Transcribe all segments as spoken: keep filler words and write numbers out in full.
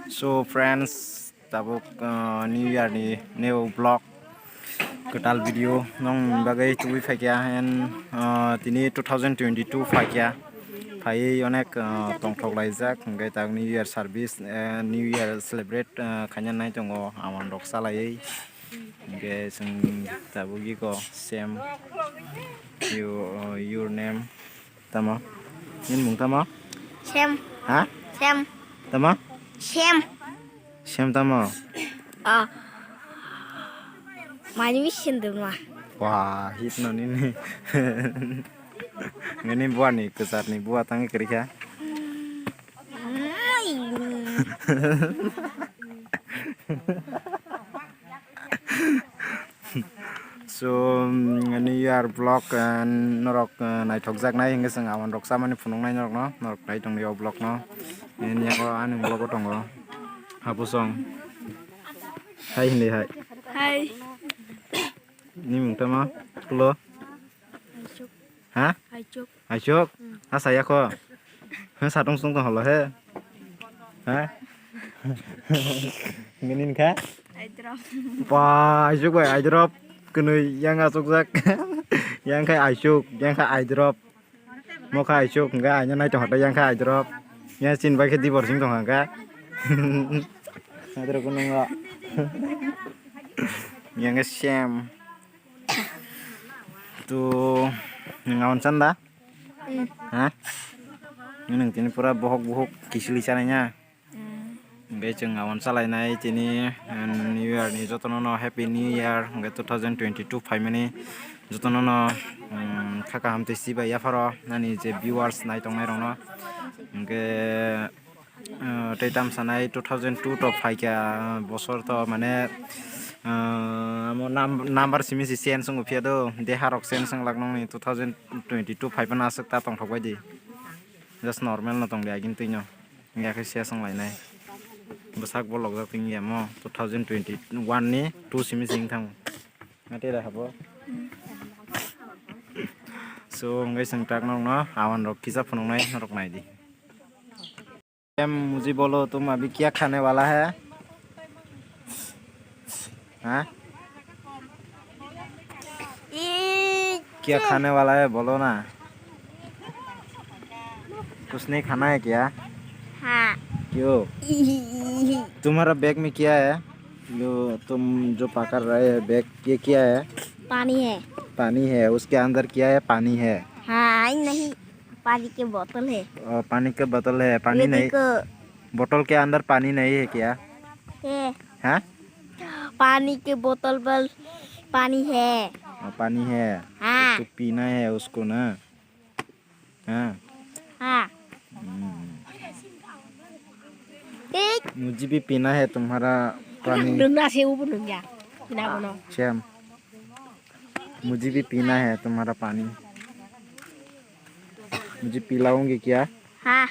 So friends, tabuk, uh, New Year ni new vlog, kwtal video nong bagwi tubui phaikya, and, uh, tini two thousand twenty-two phaikya, phaiwi onek, uh, tongthok laijak, hwnkhe tak New Year service, uh, New Year celebrate, uh, khaina nai tongo, awan rok salaiwi, hwnkhe chwng tabuk iko same, you, uh, your name. Tamo? Nini mung tamo? Sem. Ha? Sem. Tamo? Sem. Sem tamo? Ah. Mani mission duma. Wah, hit no nini. Ngani buani kwchar ni bua tangi kwrikha. So, mm, New Year vlog, uh, norok, uh, naithokjaknai hwnkhe chwng awan rok chamani phunuknai norokno, norok nai tongdi o vlog no. Nini yago ani vlog o tongo. Hapusong. Hai hindi hai. Hai. Ni mung tama? Kulo? Ha? Aichuk. Aichuk? Hmm. Ha, saya ko. Ha, satung sung tong holo he. Ha? Nini kha? Aidrop. Ba, aichuk bai aidrop. Kwnwi yang achukjak. Yang khai aichuk, yang khai aidrop. Mo khai aichuk, hwnkhe aina nai tong hota yang khai aidrop. Yang chin bai khe dibor sing tong hangka. Aidrop kunungo. Yang sem. Tu, nang awan chanda? Hmm. Ha? Nang tini pura bohok bohok kisili chanai na. Hmm. Hwnkhe chwng awan chalainai tini, um, New Year ni jotono no Happy New Year hwnkhe two thousand twenty-two phaimani jotono no, um, kha kaham tei chibai yapharo nani je viewers nai tongnai rokno. Hwnkhe, uh, tei tam sanai two thousand two to phaikha bosor to mane, uh, amo nam-, number simi si change wngwi phiya do, deha rok change wng lak nokni two thousand twenty-two phaiphano aswk ta tongthok bai di. Just normal no tongdi agini twino. Wngya khe sia song lainai. Bwsak bo lokjak tini ya mo two thousand twenty-one ni two simi sing thang. Ngati ra habo. So, wngwi sing tak nokno awan rok kisa phunuknai norok naidi. Em, mujhe bolo, tum abhi kya khane wala hai? हाँ? क्या खाने वाला है, बोलो ना। कुछ नहीं खाना है क्या? हाँ। क्यों? तुम्हारा बैग में क्या है? जो तुम जो पकड़ रहे हैं बैग, ये क्या है? पानी है। पानी है, उसके अंदर क्या है? पानी है। हाँ, नहीं, पानी के बोतल है। और पानी के बोतल है, पानी ये नहीं। देखो। बोतल के अंदर पानी नहीं है क्या? है। हाँ? पानी के बोतल पर पानी है। हाँ, पानी है। हाँ। तो पीना है उसको ना। हाँ। हाँ। हम्म। ठीक। मुझे भी पीना है तुम्हारा पानी। Nungna se ubu nungya. Pina kono. Same। मुझे भी पीना है तुम्हारा पानी। मुझे पिलाओगे क्या? हाँ।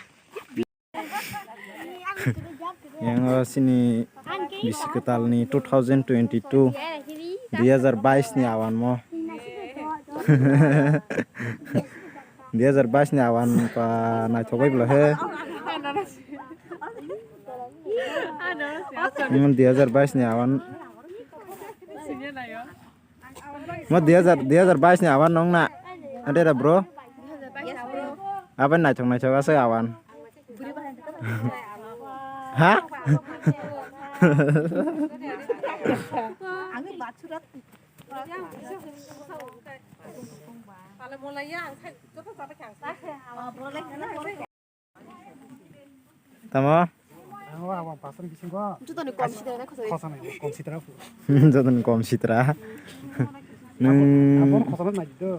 Yang o sini bisi kwtal ni two thousand twenty-two, dui hazar bais ni awan mo. Dui hazar bais ni awan pa naithok bai bwla he. Dui hazar bais ni awan. Mo dui hazar, dui hazar bais ni awan nong na. Ade ra bro. Aban naithok naithok ase awan. Ha? Tamo? Ang o abang pasal bisingo. Jotoni kom sitra na khosoi. Khosana, kom sitra. Jotoni kom sitra. Nwng abang khosana nai do.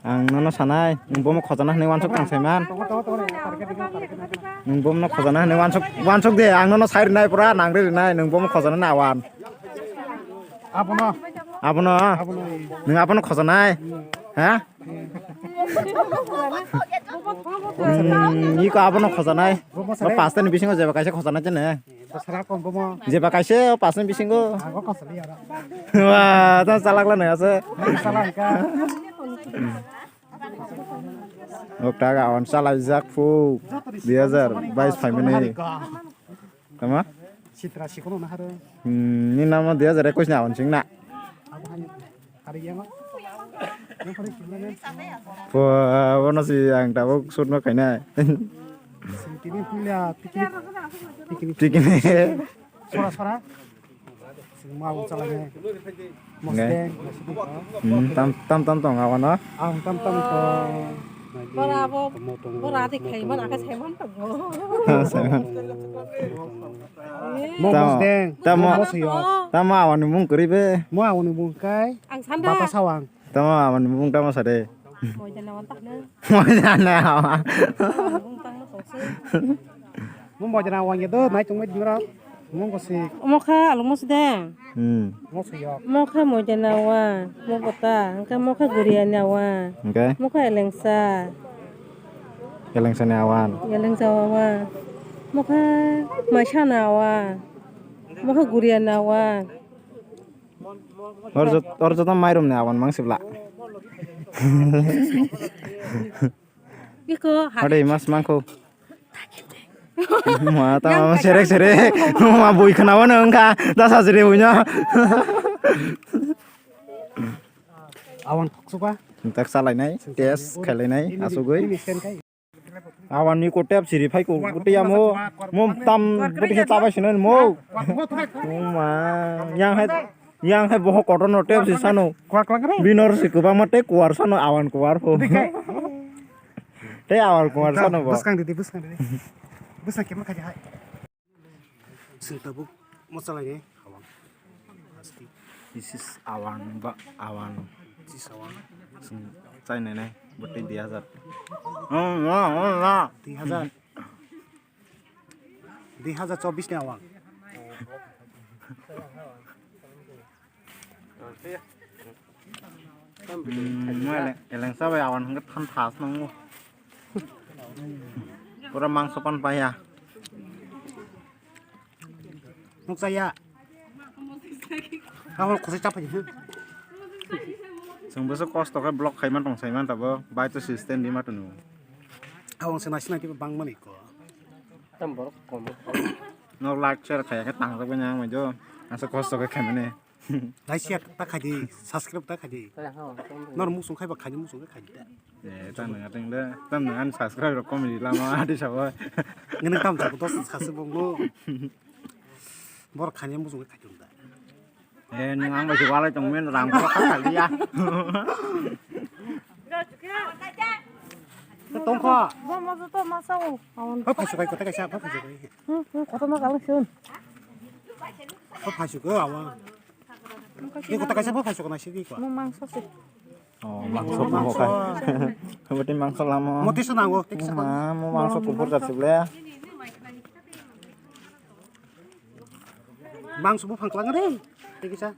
Ang nono sanai, nwng bomo khojana hwnwi wansuk tang saiman. Tongo, tongo, tongo, target dikhe, target dikhe. Nwng bomo khojana hwnwi wansuk, wansuk de, ang nono sai rwnai pura, nang rinai, nwng bomo khojana na wan. Abono. Abono? Abono. Nwng abono khojanai? Hmm. Ha? Hmm, iko abono khojanai. Bomo sare. Pasta ni bisingo jeba kaisa khojanai jene. Bwswra kom bomo. Jeba kaisa o pasta ni bisingo. Ago khosali aro. Wa, ta chalak la nai ase. Chalak ka. Ok, taga on chalai jak phu. Dui hazar bais phaimani. Tama? Sitra sikono na haro. Hmm, ni nama dui hajar ekwis ni awan sing na. Abo hai. Hari yang. Yang paling kira ni. Wah, bono si ang tabuk shoot no khaina. Sing kini pulia piknik. Piknik. Piknik. Sora sora. Sing mau chalai ni. Mosdeng. Hmm, tam tam tam tong awan no. Ang tam tam tong. Bora abo. Bora dik khai man akas khai man tong. Saiman. Mo Tamo, mosdeng. Tamo, Mo siyok. Tamo awan ni mung kwrwi be. Mo awan ni mung kai. Ang sanda. Bata sawang. Tamo awan ni mung tamo sade. Moidana wan tak na. Moidana awan. Mung tang na tongse. Mo moidana wan ya do nai tong mai dingra. Mo ko si. Mo kha alung mo side. Hmm. Mo siyok. Mo kha moidana wan. Mo bota. Angka mo kha guriani awan. Okay. Mo kha elengsa. Elengsa ni awan. Elengsa awan. Mo kha maisa na awan. Mo kha guriani awan. Or jot-, or joto mairum ni awan mang sibla. Iko ha- Ade mas mangko. Ma ta ma serek serek. Ma bui khana wana wngkha. Da sa jere buino. Awan thoksuka. Tak salai nai, test khailai nai, asugui. Awan ni ko tep siri phai ko, bwtwi amo, mo tam bwtwi khe chabai sino mo. Ma, yang hai, yang hai boho kotor no tep si sano. Binor si kwbangma tei kuwar sano awan kuwar pho. Tei awan kuwar sano bo. Bwskang didi, bwskang didi. Bwskang kemo khaji hai. Chwng tabuk mo chalai ni awan. This is awan ba awan. This is awan. Chwng chainai nai bwtwi dui hajar. Oh, no, no, no. Dui hajar. Dui hajar chobbish ni awan. Hmm, mo ele-, elengsa bai awan hwnkhe than thas nango. Pura mangso pan paya. Nukjaya. Kamu khosai chap phai. Chwng bwswk kosto khe vlog khaima tong saiman tabo bai to system di ma tunu. Awang se nasi nai bang mani ko. Tam borok kom. No like share khaya khe tang jagwi nang mai jo. Asa kosto khe khaimani. Like share ta khai di, subscribe ta khai di. Nor musung khai ba khai musung khai di. Eh, tang nang ateng le, tang nang an subscribe rok comedy lama adi sabo. Ngene tam sa dos sa se bonglo. Bor khani musung khai da. Eh, nang ang bai walai tong men rang ko khai ya. Tong kho. Bo mo to ma sa o. Awon. Ba phai sukai kota kaisa, ba phai sukai. Hmm, hmm, kota ma kalang sun. Ba phai sukai awon. Ni kota kaisa ba phai sukai na sigi ko. Mo mangso se. Oh, mangso kuphur khai. Berarti mangso lama. Moti sana go, tik sana. Ma, mo mangso kuphur jat sibla. Mangso buphang klang re. Tik sa.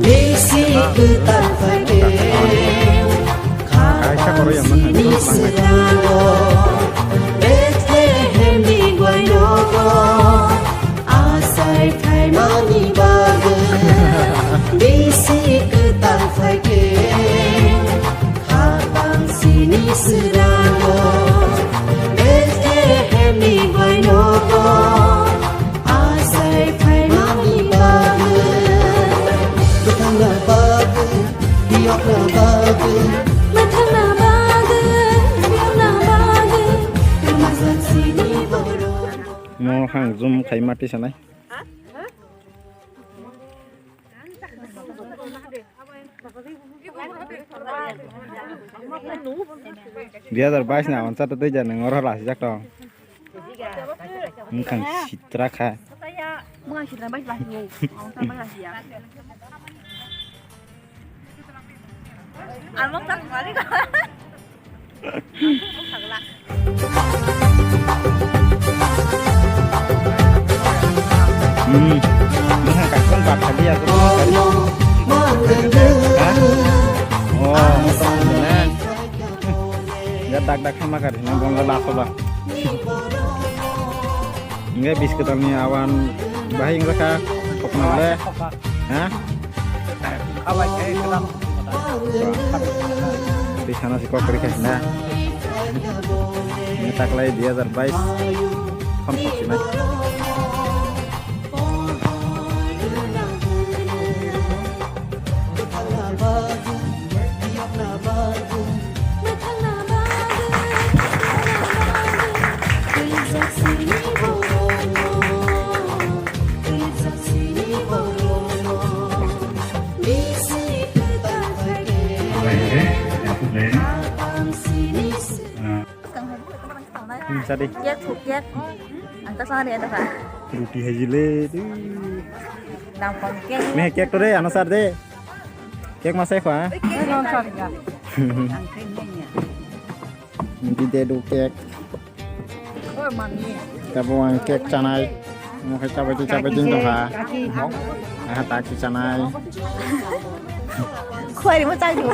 Bisi kwtal phaikhe, kha tamsini swrango, Bethlehemni gwainogo, asai phaimani bagwi. Bisi kwtal phaikhe, kha tamsini swrango, Bethlehemni gwainogo, asai phaimani bagwi. Bwthangna bagwi, biyokna bagwi. Bwthangna bagwi, biyokna bagwi, emergency-ni borok. Mo hang zoom khai mati sanai. Dui hazar bais ni awan chata tei ja nang oro lasijak tong. Wngkha sitra kha. Hmm. Bwkhang kaisa bat kha di ya, bwkhang kari. Ha? Oh, bwkhang na. Ya dak dak sama kari na bonla laso ba. Enggak bis ketalni awan bahai enggak ka kokna le. Ha? Di sana si kokri ka na. Ini taklai dua ribu dua puluh. Kon kok sini. Sadi. Kek, kek. Ang tak sana dia tu kan. Ruti haji le tu. Dampang kek. Meh kek tu deh, ano sar deh. Kek masai kho, ha? Hindi de do kek. Tabo ang kek chanai. Mo khe chabai di chabai ding dong ha. Aha tak si chanai. Khwari mo chai do.